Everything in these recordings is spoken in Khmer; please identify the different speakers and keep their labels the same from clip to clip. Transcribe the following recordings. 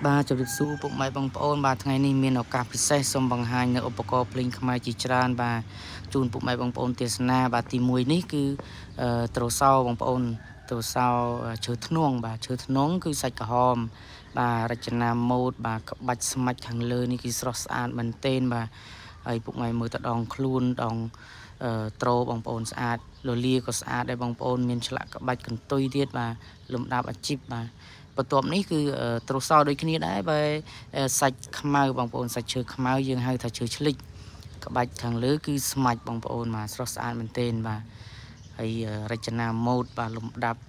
Speaker 1: បាទជម្រាបសួរពុកម៉ែបងប្អូនបាទថ្ងៃនេះមានឱកាសពិសេសសូមបង្ហាញនៅឧបករណ៍ភ្លេងខ្មែរជាច្រើនបាទជូនពុកម៉ែបងប្អូនទេសនាបាទទី1នេះគឺទ្រសោបងប្អូនទ្រសោឈើធ្នង់បាទឈើធ្នង់គឺសាច់ក្រហមបាទរចនាម៉ូដបាទក្បាច់ស្មាច់ខាងលើនេះគឺស្រស់ស្អាតមែនទែនបាទហើយពុកម៉ែមើលទៅដងខ្លួនដងទ្របងប្អូនស្អាតលលាក៏ស្អាតដែរបងប្អូនមានឆ្លាក់ក្បាច់កន្ទុយទៀតបាទលំដាប់អាជីពបាទបន្ទាប់នេះគឺទ្រសោដូចគ្នាដែរបើសាច់ខ្មៅបងប្អូនសាច់ឈើខ្មៅយើងហៅថាឈើឆ្លិចក្បាច់ខាងលើគឺស្មាច់បងប្អូនបាទស្រស់ស្អាតមែនទែនបាទហើយរចនាម៉ូដបាទលំដាប់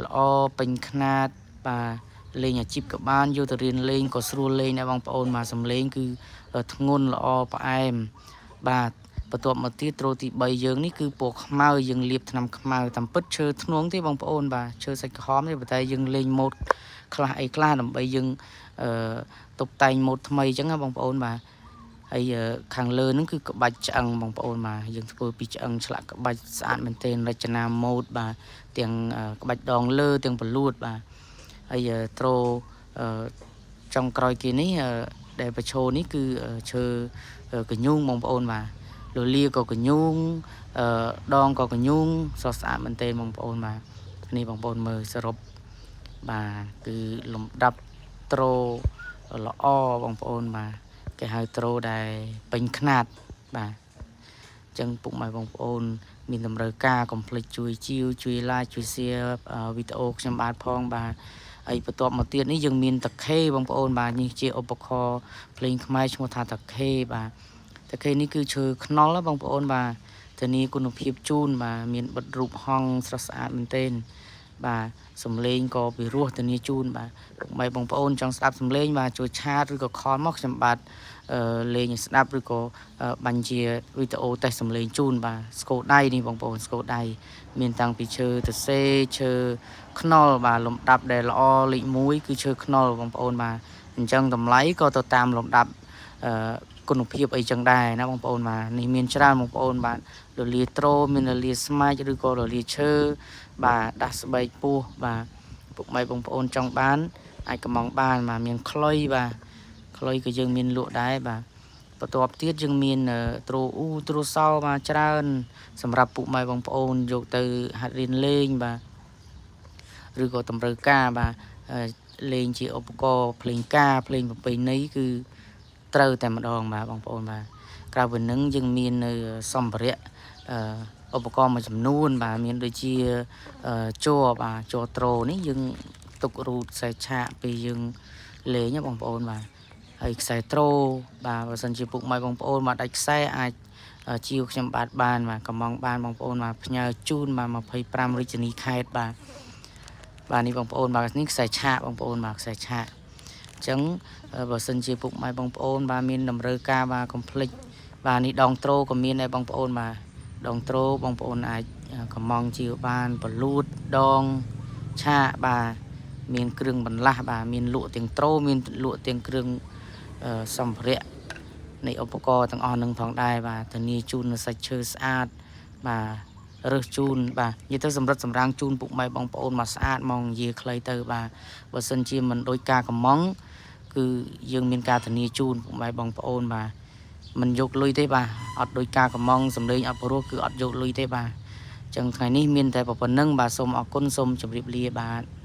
Speaker 1: ល្អពេញខ្នាតបាទលេងអាជីពក៏បានយកទៅរៀនលេងក៏ស្រួលលេងដែរបងប្អូនបាទសំលេងគឺធ្ងន់ល្អផ្អែមបាទបន្ទាប់មកទៀតត្រូទី3យើងនេះគឺពណ៌ខ្មៅយើងលាបថ្នាំខ្មៅតាមពិតឈើធ្នង់ទេបងប្អូនបាទឈើសាច់ក្រហមទេប៉ុន្តែយើងលេងម៉ូដខ្លះអីខ្លះដើម្បីយើងអឺតុបតែងម៉ូដថ្មីអញ្ចឹងណាបងប្អូនបាទហើយខាងលើហ្នឹងគឺក្បាច់ឆ្អឹងបងប្អូនបាទយើងធ្វើពីឆ្អឹងឆ្លាក់ក្បាច់ស្អាតមែនទែនរចនាម៉ូដបាទទាំងក្បាច់ដងលើទាំងបលួតបាទហើយត្រូចុងក្រោយគេនេះដែលប្រឈរនេះគឺឈើកញូងបងប្អូនបាទលលាក៏កញូងដងក៏កញូងស្រស់ស្អាតមែនទែនបងប្អូនបាទនេះបងប្អូនមើលសរុបបាទគឺលំដាប់ត្រូល្អបងប្អូនបាទគេហៅត្រូដែលពេញខ្នាតបាទអញ្ចឹងពុកម៉ែបងប្អូនមានតម្រូវការកុំភ្លេចជួយជាវជួយ like ជួយ share វីដេអូខ្ញុំបាទផងបាទហើយបន្ទាប់មកទៀតនេះយើងមានតាខេបងប្អូនបាទនេះជាឧបករណ៍ភ្លេងខ្មែរឈ្មោះថាតាខេបាទតាខេនេះគឺឈើខ្នុរបងប្អូនបាទធានាគុណភាពជូនបាទមានបិទរូបហង្សស្រស់ស្អាតមែនទែនបាទសំលេងក៏ពិរោះធានាជូនបាទពុកម៉ែបងប្អូនចង់ស្ដាប់សំលេងបាទជួយ chat ឬក៏ call មកខ្ញុំបាទលេងឲ្យស្ដាប់ឬក៏បាញ់ជាវីដេអូតេស្តសំលេងជូនបាទស្គរដៃនេះបងប្អូនស្គរដៃមានតាំងពីឈើទសេឈើខ្នុរបាទលំដាប់ដែលល្អលេខ1គឺឈើខ្នុរបងប្អូនបាទអញ្ចឹងតម្លៃក៏ទៅតាមលំដាប់អឺគុណភាពអីចឹងដែរណាបងប្អូនបាទនេះមានច្រើនបងប្អូនបាទលលាត្រូមានលលាស្មាច់ឬក៏លលាឈើបាទដាស់ស្បែកពោះបាទពុកម៉ែបងប្អូនចង់បានអាចកំងបានបាទមានខ្លុយបាទខ្លុយក៏យើងមានលក់ដែរបាទបន្ទាប់ទៀតយើងមានត្រូអ៊ូត្រូសោបាទច្រើនសម្រាប់ពុកម៉ែបងប្អូនយកទៅហាត់រៀនលេងបាទឬក៏តម្រូវការបាទលេងជាឧបករណ៍ភ្លេងការភ្លេងប្រពៃណីគឺត្រូវតែម្ដងបាទបងប្អូនបាទក្រៅពីនឹងយើងមាននៅសម្ភារៈឧបករណ៍មួយចំនួនបាទមានដូចជាជ័របាទជ័រត្រូនេះយើងទុករូតខ្សែឆាកពេលយើងលេងណាបងប្អូនបាទហើយខ្សែត្រូបាទបើសិនជាពុកម៉ែបងប្អូនបាទដាច់ខ្សែអាចជាវខ្ញុំបាទបានបាទកំងបានបងប្អូនបាទផ្ញើជូនបាទ25រាជធានីខេត្តបាទបាទនេះបងប្អូនបាទនេះខ្សែឆាកបងប្អូនបាទខ្សែឆាកអញ្ចឹងបើសិនជាពុកម៉ែបងប្អូនបាទមានតម្រូវការបាទកុំភ្លេចបាទនេះដងត្រូក៏មានដែរបងប្អូនបាទដងត្រូបងប្អូនអាចកំងជាវបានបលូតដងឆាកបាទមានគ្រឿងបន្លាស់បាទមានលក់ទាំងត្រូមានលក់ទាំងគ្រឿងសម្ភារៈនៃឧបករណ៍ទាំងអស់នឹងផងដែរបាទធានាជូននូវសាច់ឈើស្អាតបាទរើសជូនបាទនិយាយទៅសម្រិតសម្រាំងជូនពុកម៉ែបងប្អូនមកស្អាតហ្មងនិយាយខ្លីទៅបាទបើសិនជាមិនដូចការកំងគឺយើងមានការធានាជូនពុកម៉ែបងប្អូនបាទមិនយកលុយទេបាទអត់ដូចការកំងសំលេងអត់ព្រោះគឺអត់យកលុយទេបាទចឹងថ្ងៃនេះមានតែប៉ុណ្្នឹងបាទសូមអរគុណសូមជម្រាបលាបាទ។